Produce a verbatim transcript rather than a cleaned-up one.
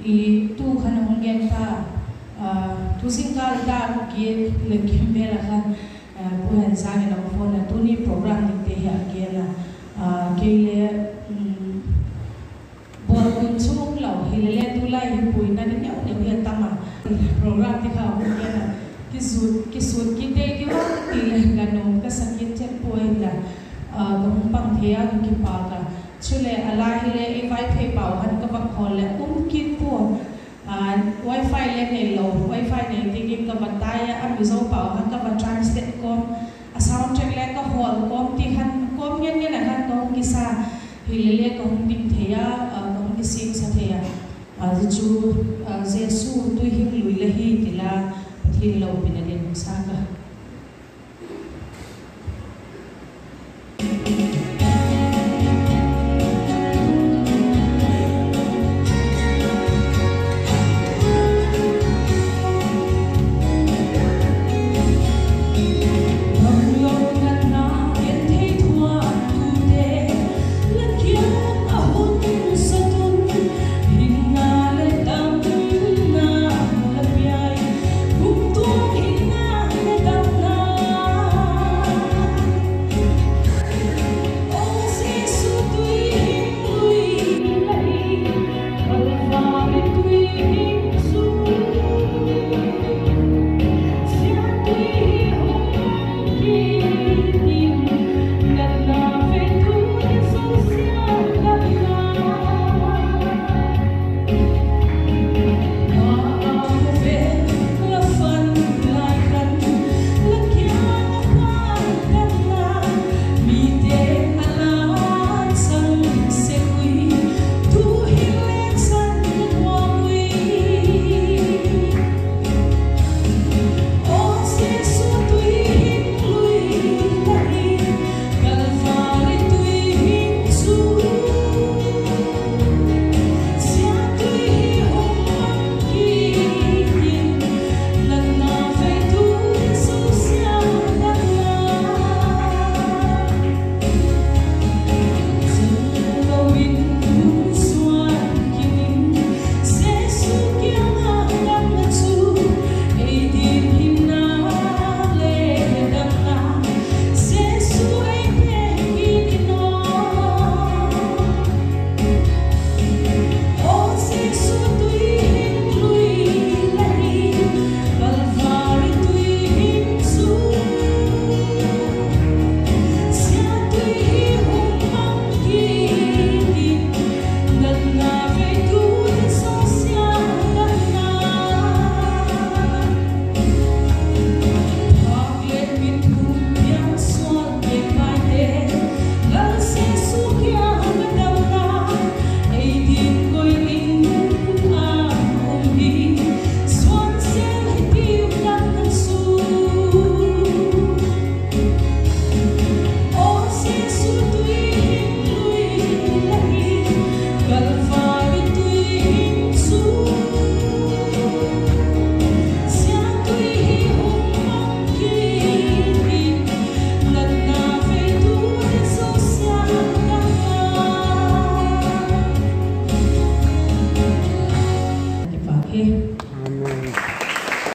I tu khan a hung gen ta, tu zingkâl ta a kiet leh kim vel a khan, Pu Hensâng in a phone a, tuni program dingte hi a gen a, kei le, bawlkun chung lo hile le tulai hi puina ding neu neu hi a tam a, program ti kha a hung gen a, kisut kit tei diu a ti le ka nuam ka sa kit chet puai la, ka hung pang thei a ka kipâk a. Chuleh a la hile ei Vaiphei pau khan ka va khawl leh um kit pua, wifi le neilo, wifi nei dingin ka va tai a, a Mizo pau khan ka va translate kawm, a sound track le ka hawl kawm ti khan kawm ngen ngen a khan ka hung kisa, hile le ka hung ding thei a, ka hung kisiamsa thei a. Zia chu Jesu tuihing lui la hi ti la, Pathian lopina ding sa ka